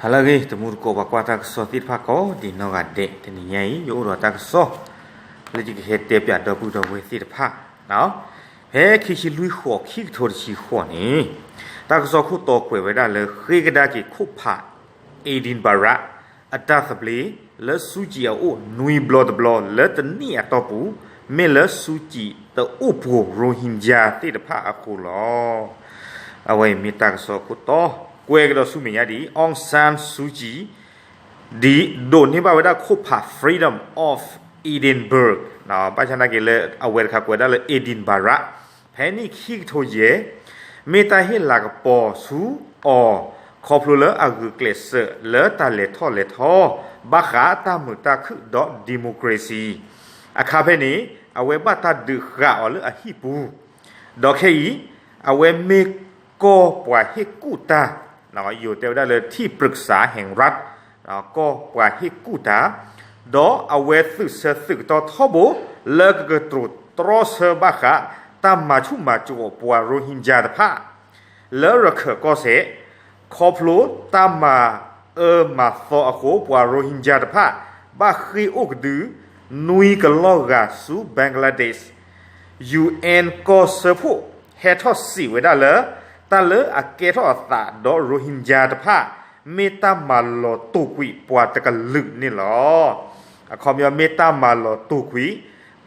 ဟါလၢအဂ့ၤ တံၤသကိးပှၤကွၢ်တၢ်ကစီၣ်သ့ၣ်တဖၣ်ကိးဒံးနီၢ်ဂၤဒဲး, တနံၤညါအံၤ ယအိၣ်ဒီးတၢ်ကစီၣ် လၢယကဟဲတဲပၠးဒီပုၢ်ဒီဝဲၢ်သ့ၣ်တဖၣ်, ဖဲခံဆံလွံၢ်ဃိး ခံကထိတဆံဃိးန့ၣ် တၢ်ကစီၣ်ခိၣ်တီကွဲးဝဲဒၣ်လၢ ဃ့ကဒါက့ၤခိၣ်ဖး Edinburgh အတၢ်သဘျ့ လၢစူကံအအိၣ်နွံဘျီတဘျီ လၢတနံၣ်အတီၢ်ပူၤ မ့ၢ်လၢစူကံတအိၣ်ဖှိၣ် Rohingya သ့ၣ်တဖၣ်အဃိလီၤ. အဝဲအံၤမ့ၢ်တၢ်ကစီၣ်ခိၣ်တီ ကွဲးကဒီးဆူမဲာ်ညါဒ်အံၤ, Aung San Suu Kyi ဒ်ဒိးန့ၢ်ဘၣ်ဝဲဒၣ်ခိၣ်ဖး Freedom of Edinburgh ဘၣ်ဆၣ်သနာ်က့လၢအဝဲတခါကွဲးဒၣ်လၢ Edinburgh ဖဲနံၣ်ခံကထိယဲၢ် မ့ၢ်တၢ်ဟ့ၣ်လၤကပီၤဆူအီၤ ခီဖျိလၢအဂုာ်ကျဲးစၢးလၢတၢ်လဲၤထီၣ်လဲၤထီ ဘၣ်ဃးတၢ်မုာ်တၢ်ခုၣ်ဒီး democracy အခါဖဲန့ၣ် အဝဲဘၣ်တၢ်ဒုးဃာ်အီၤလၢအဟံၣ်ပူၤ ဒီးခဲအံၤ အဝဲမ့ၢ်ကီၢ်ပှၤဟ့ၣ်ကူၣ်တၢ်, ယိၤတဲဝဲဒၣ်လၢ ထံၣ်ပြၢၣ်စးဟဲၣ်ရၣ်, ကီၢ်ပှၤဟ့ၣ်ကူၣ်တၢ်, ဒီးအဝဲသုးဆၢသုးကတီၢ်ထီဘိ လၢကကတိၤတြီဆၢဘၣ်ဃး တၢ်မၤဆူၣ်မၤစိးပှၤ Rohingya တဖၣ် လၢရခၢၣ်ကီၢ်စဲၣ်, ခီဖျိတၢ်မၤအၢမၤသီအဃိ ပှၤ Rohingya တဖၣ် ဘၣ်ဃ့ၢ်အိၣ်ကဒု နွံကလီၢ်ဂၤဆူ Bangladesh, UN ကီၢ်စၢဖှိၣ် ဟဲထီၣ်စံးဝဲဒၣ်လၢ တၢ်လၢအကဲထီၣ်အသးဒီး Rohingya တဖၣ် မ့ၢ်တၢ်မၤလီၤတိၢ်ကွံာ်ပှၤတကလုာ်န့ၣ်လီၤ. အခီပညီမ့ၢ်တၢ်မၤလီၤတိၢ်ကွံာ်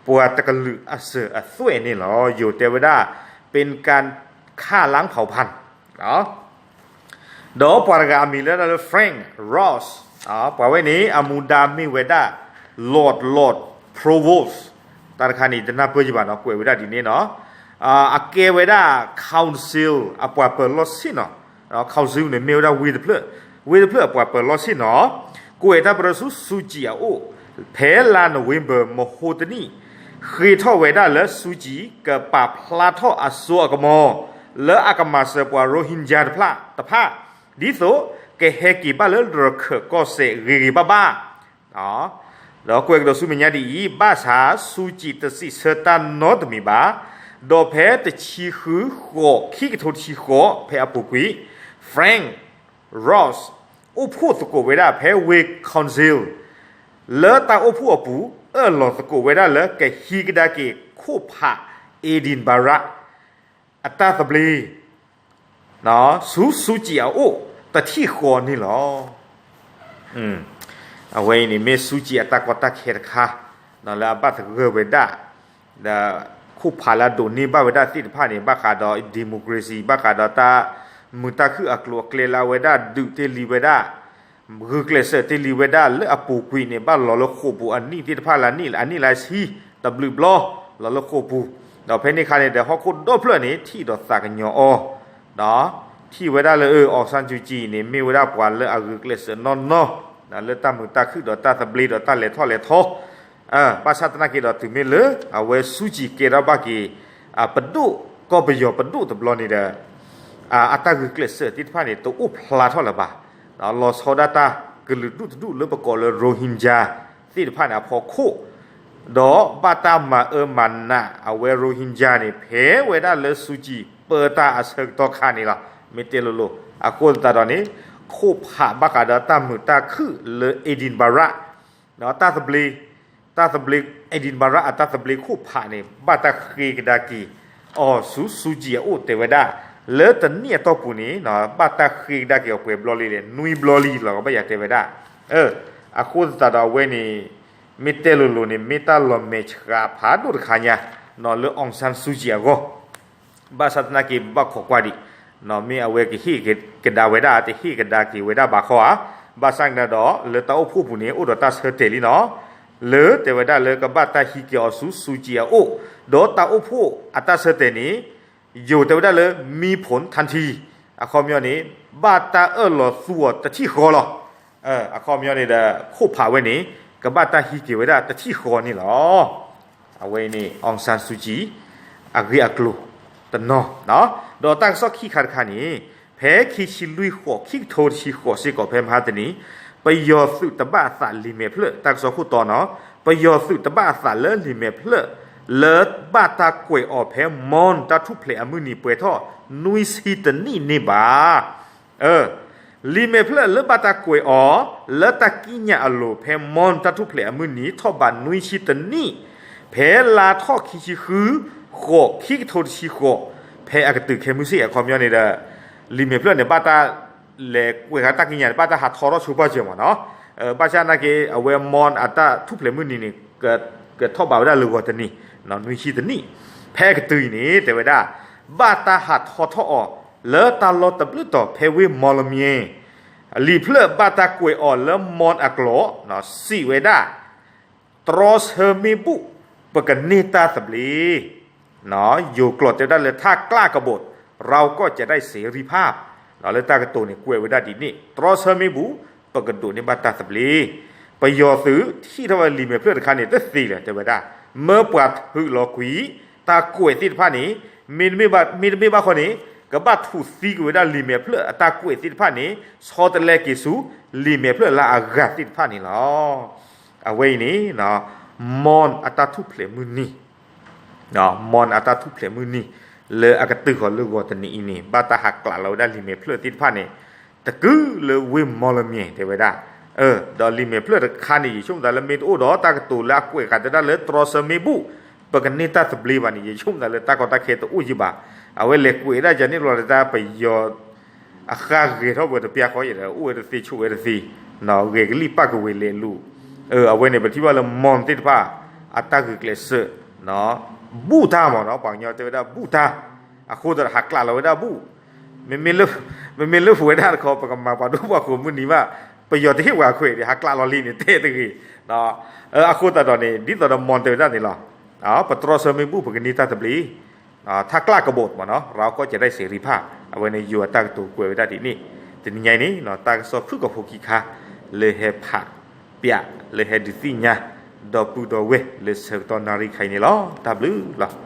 ပှၤတကလုာ်အစၢၤအသွဲၣ်န့ၣ်လီၤ. ယိၤတဲဝဲဒၣ် เป็นการฆ่าล้างเผ่าพันธุ์ ဒီးပှၤတဂၤအမံၤလၢဒၣ်လၢ Frank Ross, ပှၤဝဲန့ၣ် အမူဒါမ့ၢ်ဝဲဒၣ် Lord Lord Provost, တၢ်တခါန့ၣ် တနၢ်ပၢၢ်ယဘၣ်နီၤ ကွဲးဝဲဒၣ်ဒ်န့ၣ်နီၤ, အကဲဝဲဒၣ် council အပှၤပၢၤလီၢ်ဆ့ၣ်နီၤ, council န့ၣ်မ့ၢ်ဝဲဒၣ်ဝ့ၢ်တဖျၢၣ်, ဝ့ၢ်တဖျၢၣ်အပှၤပၢၤလီၢ်ဆ့ၣ်နီၤ, ကွဲးတၢ်ပရၢဆူ စူကံအအိၣ် ဖဲလါနိၣ်ဝ့ဘၢၣ် မဟိတနံၣ် ဃ့ထီၣ်ဝဲဒၣ်လၢ စူကံ ကပာ်ဖျါထီၣ်အစိအကမီၤ လၢအကမၤစၢၤပှၤ Rohingya တဖၣ်တဖၣ်, ဒ်သိးကဟဲက့ၤဘၣ်လၢရခၢၣ်ကီၢ်စဲၣ်ဂ့ၤဂ့ၤဘၣ်ဘၣ်, ဒီးကွဲးကဒီးဆူမဲာ်ညါဒ်အံၤ, ဘၣ်ဆၣ် စူကံ တစံးဆၢတၢ်နီတမံၤဘၣ်, ဒီးဖဲတဆံဃုဃိး ခံကထိတဆံဃိး ဖဲအပူၤကွံာ် Frank Ross အိၣ်ဖှိၣ်သကိးဝဲဒၣ်ဖဲဝ့ၢ် council လၢတၢ်အိၣ်ဖှိၣ်အပူၤ အၢၣ်လီၤသကိးဝဲဒၣ်လၢကဟံးကဒါက့ၤခိၣ်ဖး Edinburgh အတၢ်သဘျ့ ဆူ စူကံ အအိၣ်တထံၣ်ဃီန့ၣ်လီၤ. အဝဲအံၤန့ၣ်မ့ၢ်စူကံ အတၢ်ကီတၢ်ခဲတခါ လၢအဘၣ်သဂၢၢ်ဝဲဒၣ် ဒီးခိၣ်ဖးလၢအဒိးန့ၢ်ဘၣ်ဝဲဒၣ်သ့ၣ်တဖၣ်န့ၣ် ဘၣ်ဃးဒီး democracy ဘၣ်ဃးဒီးတၢ်မုာ်တၢ်ခုၣ်အကျိၤအကျဲလၢအဝဲဒၣ်ဒုးတ့ၢ်လံဝဲဒၣ် ဂုာ်ကျဲးစၢးတ့ၢ်လံဝဲဒၣ်လၢအပူၤကွံာ်န့ၣ် ဘၣ်လီၤလၢဃိာ်ပူၤအနံၣ်သ့ၣ်တဖၣ်လၢအနံၣ်လၢအနံၣ်လၢအဆံ တဘျုးဘျီ လီၤလၢဃိာ်ပူၤ, ဒီးဖဲန့ၣ်အခါန့ၣ်ဒီး ဟီၣ်ခိၣ်ဒီဖျၢၣ်န့ၣ် ထံၣ်ဒီးသးကညီၤအီၤ, ဒီးထံၣ်ဝဲဒၣ်လၢ အီၣ်ဆၣ်စူကံန့ၣ် မ့ၢ်ဝဲဒၣ်ပှၤလၢအဂုာ်ကျဲးစၢးနီၢ်နီၢ် လၢတၢ်မုာ်တၢ်ခုၣ်ဒီးတၢ်သဘျ့ဒီးတၢ်လဲၤထီၣ်လဲၤထီ ဘၣ်ဆၣ်သနာ်က့ဒီးတုၤမ့ၢ်လၢ အဝဲစူကံကဲထီၣ်ဘၣ်က့ၤ ပဒိၣ်ကီၢ်ပယီၤပဒိၣ်တဘျီန့ၣ်ဒီး အတၢ်ဂုာ်ကျဲးစၢးသ့ၣ်တဖၣ်န့ၣ် တအိၣ်ဖျါထီၣ်လၢၤဘၣ်, လီၤဆီဒၣ်တၢ်ကလုာ်ဒူၣ်တဒူၣ်လၢပကိးလၢ Rohingya သ့ၣ်တဖၣ်န့ၣ်အဖီခိၣ်, ဒီးဘၣ်တၢ်မၤအၢမၤနးအဝဲ Rohingya န့ၣ် ဖဲဝဲဒၣ်လၢစူကံပၢတၢ်အဆၢကတီၢ်ခါန့ၣ်လီၤ. မ့ၢ်တဲလိၤလိၤ အဃိသတးဒီးန့ၣ် ခိၣ်ဖးဘၣ်ဃးဒီးတၢ်မုာ်တၢ်ခုၣ်လၢ Edinburgh တၢ်သဘျ့, တၢ်သဘျ့ Edinburgh အတၢ်သဘျ့ခိၣ်ဖးန့ၣ် ဘၣ်တၢ်ဃ့ကဒါက့ၤအီၤဆူ စူကံအအိၣ်တဲဝဲဒၣ် လၢတနံၣ်အတီၢ်ပူၤန့ၣ် ဘၣ်တၢ်ဃ့ကဒါက့ၤအီၤပှဲၤဘျီလံလဲၣ် နွံဘျီလံလီၤ ကဘၣ်ယၤတဲဝဲဒၣ်. အဃိသတးဒီးအဝဲန့ၣ် မ့ၢ်တဲလိၤလိၤန့ၣ် မ့ၢ်တၢ်လီၤမဲာ်ဆှးဖးဒိၣ်တခါညါ လၢ Aung San Suu Kyi အဂီၢ် ဘၣ်ဆၣ်သနာ်က့ ဘၣ်ခိးကွၢ်ဒံး မ့ၢ်အဝဲကဟ့ၣ်ကဒါဝဲဒၣ် တဟ့ၣ်ကဒါက့ၤဝဲဒၣ်ဘၣ်ခီဧါ, ဘၣ်ဆၣ်ကဒီး လၢတၢ်အိၣ်ဖှိၣ်ပူၤန့ၣ် အိၣ်ဒီးတၢ်ဆၢတဲာ်လံနီၤ, လၢတဲဝဲဒၣ်လၢကဘၣ်တၢ်ဟံးက့ၤအီၤဆူ စူကံအအိၣ်, ဒီးတၢ်အိၣ်ဖှိၣ်အတၢ်ဆၢတဲာ်န့ၣ် ယိၤတဲဝဲဒၣ်လၢ မံဖိၣ်ထၣ်ထံ, အခီပညီန့ၣ် ဘၣ်တၢ်အၢၣ်လီၤသူအီၤတထံၣ်ဃီလီၤ. အခီပညီန့ၣ်ဒီး ခိၣ်ဖးဝဲန့ၣ် ကဘၣ်တၢ်ဟံးက့ၤဝဲဒၣ်တထံၣ်ဃီန့ၣ်လီၤ. အဝဲန့ၣ် Aung San Suu Kyi အဂ့ၢ်အကျိၤတနီၤ, ဒီးတၢ်ကစီၣ်ခံခါတခါန့ၣ် ဖဲခံဆံလွံၢ်ဃိး ခံကထိတဆံဃိးစ့ၢ်ကီး ဖဲမဟါတနံၤ ပယီၤသုးတဘၣ်အသးလံာ်မဲာ်ဖျၢၣ် တၢ်ကစီၣ်ခိၣ်တီနီၤ, ပယီၤသုးတဘၣ်အသးလၢလံာ်မဲာ်ဖျၢၣ် လၢဘၣ်တၢ်ကွဲးအီၤဖဲ Mon တၢ်ထူၣ်ဖျဲးအမုၢ်နံၤပှဲၤထီၣ် နွံဆံတနံၣ်န့ၣ်ဘၣ်. အၢ လံာ်မဲာ်ဖျၢၣ်လၢဘၣ်တၢ်ကွဲးအီၤ လၢတၢ်ကံးညာ်အလိၤ ဖဲမွၢ်တၢ်ထူၣ်ဖျဲးအမုၢ်နံၤ ထီၣ်ဘးနွံဆံတနံၣ်, ဖဲလါထီၣ်ခံဆံဃု ဃိးခံကထိတဆံဃိး, ဖဲအကတုၤခဲမုၢ်ဆ့ၣ် အခီပညီန့ၣ်ဒီး လံာ်မဲာ်ဖျၢၣ်န့ၣ် ဘၣ်တၢ်လဲၤကွဲးဃာ်တၢ်ကံးညာ်န့ၣ် ဘၣ်တၢ်ဟးထီထီၣ်ဆိပာ်စၢၤမးနီၤ. ဘၣ်ဆၣ်နာ်က့ အဝဲမွၢ်အတၢ်ထူၣ်ဖျဲးမုၢ်နံၤန့ၣ် ကထီၣ်ဘးဝဲဒၣ်လၢဂီၤတနံၤ, နွံဆံတနံၣ်, ဖဲအကတုၤအံၤန့ၣ် တဲဝဲဒၣ် ဘၣ်တၢ်ဟးထီထီၣ်အီၤ လၢတၢ်လီၢ်တဘျုးတီၤဖဲဝ့ၢ်မီလမၠဲၣ်, လံာ်ဖျၢၣ်ဘၣ်တၢ်ကွဲးအီၤလၢမွၢ်အကျိာ် စံးဝဲဒၣ် တြီဆၢမ့ၢ်ဘူၣ် ပကန့ၢ်တၢ်သဘျ့, ယိၤကျိာ်တဲဝဲဒၣ်လၢ ถ้ากล้าบฏ เราก็จะได้เสรีภาพ, လၢတၢ်ကတိၤန့ၣ် ကွဲးဝဲဒၣ်ဒ်န့ၣ် တြီဆၢမ့ၢ်ဘူၣ် ပကဒိးန့ၢ်ဘၣ်တၢ်သဘျ့, ပယီၤသုးထံၣ်ထီၣ်ဝဲလံာ်မဲာ်ဖျၢၣ်တခါန့ၣ် တသ့လၢၤ တဲဝဲဒၣ်, မၢပှၤထုးလီၤကွံာ် တၢ်ကွဲးသ့ၣ်တဖၣ်န့ၣ် မ့တမ့ၢ်ဘၣ် မ့တမ့ၢ်ဘၣ်ဃီန့ၣ် ကဘၣ်ထူၣ်သံကွံာ်ဝဲဒၣ်လံာ်မဲာ်ဖျၢၣ်အတၢ်ကွဲးသ့ၣ်တဖၣ်န့ၣ် ဆီတလဲက့ၤဆူ လံာ်မဲာ်ဖျၢၣ်လၢအဂၤသ့ၣ်တဖၣ်န့ၣ်လီၤ. အဝဲအံၤန့ၣ် မွၢ်အတၢ်ထူၣ်ဖျဲးမုၢ်နံၤ မွၢ်အတၢ်ထူၣ်ဖျဲးမုၢ်နံၤ လၢအကတုၤဃီၤလၢဂီၤတနံၤအံၤန့ၣ် ဘၣ်တၢ်ဟးကျးလီၤဝဲဒၣ်လံာ်မဲာ်ဖျၢၣ်သ့ၣ်တဖၣ်န့ၣ် တကုာ်လၢဝ့ၢ်မီလမၠဲၣ် တဲဝဲဒၣ်, ဒီးလံာ်မဲာ်ဖျၢၣ်တခါန့ၣ် ယဆိကမိၣ်သးလၢမ့ၢ်တအိၣ်ဒီးတၢ်ကတိၤလၢအကွဲးဃာ်တဲဒၣ်လၢ တြီဆၢမ့ၢ်ဘူၣ် ပကန့ၢ်တၢ်သဘျ့ဘၣ်န့ၣ် ယဆိကမိၣ်သးလၢတၢ်ကီတၢ်ခဲတအိၣ်ယံၤဘၣ်. အဝဲလဲၤကွဲးဒၣ်ယၤန့ၣ်လီၤ တၢ်ပယီၤ အဃၢ်ဂဲၤထီၣ်ဝဲတပျၢ်ဃီ ယအိၣ်ဝဲတသ့ဆိးဝဲတသ့, ဂဲၤကလံၣ်ပာ်ကဝဲၤလဲၤလူၤ, အဝဲန့ၣ် ပထံၣ်ဘၣ်လၢမွၢ်သ့ၣ်တဖၣ် အတၢ်ဂုာ်ကျဲးစၢး ဘူၣ်တၢ်မးနီၤ ပှၤကညီတဲဝဲဒၣ်ဘူၣ်တၢ်, အဃိသတးဒီးဟးကျးလီၤဝဲဒၣ်ဘူၣ်, မ့မ့ၢ်လၢ မ့မ့ၢ်လၢပဝဲဒၣ်တခီ ပကမၤပှၤဒိၣ်ပှၤဃိၤမုၢ်နံၤဘၣ်, ပယီၤတဟ့ၣ်ပှၤခွဲးဒီး ဟးကျးလီၤလံန့ၣ် တဲတဂ့ၤ, အဃိသတးဒီးန့ၣ် ဒ်သိးဒီးမွၢ်တဲဝဲဒၣ်န့ၣ်လီၤ, ပတြီဆၢမ့ၢ်ဘူၣ် ပကန့ၢ်တၢ်သဘျ့ ถ้ากล้าบฏ မးနီၤ เราก็จะได้เสรีภาพ အဝဲန့ၣ် ယိၤအတၢ်ကတိၤကွဲးဝဲဒၣ်ဒ်န့ၣ်, တနံၤညါအံၤန့ၣ် တၢ်ကစီၣ်ဖုၣ်ကိာ်ဖိခံခါ လၢဟဲဖးပျး လၢဟဲဒုးသ့ၣ်ညါ ဒီပုၢ်ဒီဝဲၢ်လၢဆၢကတီၢ်နၣ်ရံၣ်ခါအံၤန့ၣ်လီၤ. တၢ်ဘျုးလီၤ.